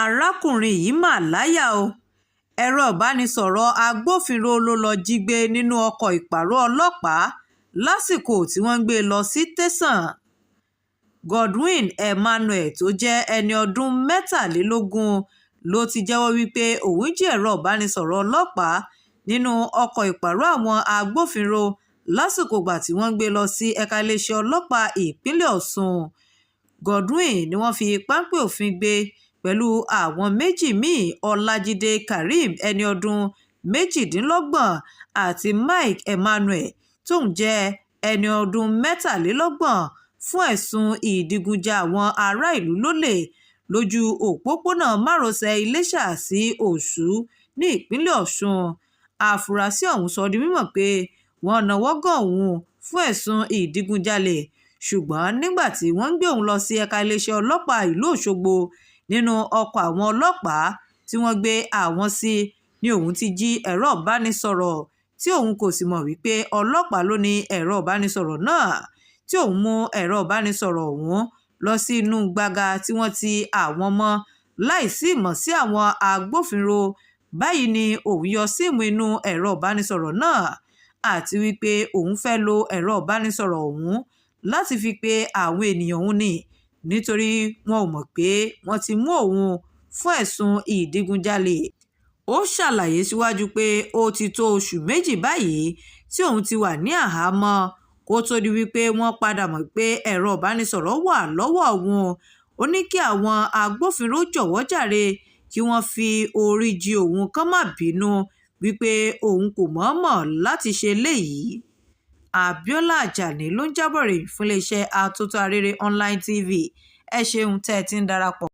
Arákùnrin yìí mà láyà o. Ẹ̀rọ ìbánisọ̀rọ̀ agbófinró ló lọ́ọ́ jí gbé nínú ọkọ̀ ìpààrọ̀ ọlọ́pàá lásìkò tí wọ́n ń gbé e lọ sí tẹ̀sán. Godwin Emmanuel tó jẹ́ ẹni ọdún 23 ló ti jẹ́wọ́ wípé òun jí ẹ̀rọ ìbánisọ̀rọ̀ ọlọ́pàá nínú ọkọ̀ ìpààrọ̀ àwọn agbófinró lásìkò ìgbà tí wọ́n ń gbé e lọ sí ẹ̀ka iléeṣẹ́ ọlọ́pàá ìpínlẹ̀ Ọ̀sùn. Godwin ni wọ́n fi páńpẹ́ òfin gbé pẹ̀lú àwọn méjì mí-ín, Ọlajide Kareem, ẹni ọdún 28, àti Mike Emmanuel tóun jẹ́ ẹni ọdún 33, fún ẹ̀sùn ìdígunjà àwọn aráàlú lólè lójú òpópónà márosẹ̀ Iléṣà sí Ọ̀ṣun ní ìpínlẹ̀ Ọ̀sùn. Àfúrásì ọ̀hún sọ di mímọ̀ pé wọ́n náwó gan òun fún ẹ̀sùn ìdígunjalè, ṣùgbọ́n nígbà tí wọ́n ń gbé òun lọ sí ẹ̀ka iléeṣẹ́ ọlọ́pàá ìlú Ọ̀ṣọ́gbó nínú ọkọ̀ àwọn ọlọ́pàá tí wọ́n gbé àwọn sí ni òun ti jí ẹ̀rọ ìbánisọ̀rọ̀, tí òun kò sì mọ̀ wípé ọlọ́pàá ló ní ẹ̀rọ ìbánisọ̀rọ̀ náà, tí òun mú ẹ̀rọ ìbánisọ̀rọ̀ ọ̀hún lọ sí inú gbàgà tí wọ́n ti àwọn mọ́ láì sí ìmọ̀ sí àwọn agbófinró. Báyìí ni òun yọ síìmù inú ẹ̀rọ ìbánisọ̀rọ̀ náà, àti wípé òun fẹ́ lo ẹ̀rọ ìbánisọ̀rọ̀ ọ̀hún láti fi pe àwọn ènìyàn òun ní, nítorí wọn ò mọ̀ pé wọ́n ti mú òun fún ẹ̀sùn ìdígunjalè. Ó ṣàlàyé síwájú pé ó ti tó oṣù 2 báyìí tí òun ti wà ní àhámọ́ kó tóó di wípé wọ́n padà mọ̀ pé ẹ̀rọ ìbánisọ̀rọ̀ wà lọ́wọ́ òun. Ó ní kí àwọn agbófinró jọ̀wọ́ jàre, kí wọ́n fi orí jin òun, kán má bínú wípé òun kò mọ̀ọ́mọ̀ láti ṣe eléyìí. Abiola Ajani ló ń jábọ̀ ròyìn fún iléeṣẹ́ Atótó Arére Online TV. Ẹ ṣeun tẹ́ ẹ ti ń darapọ̀.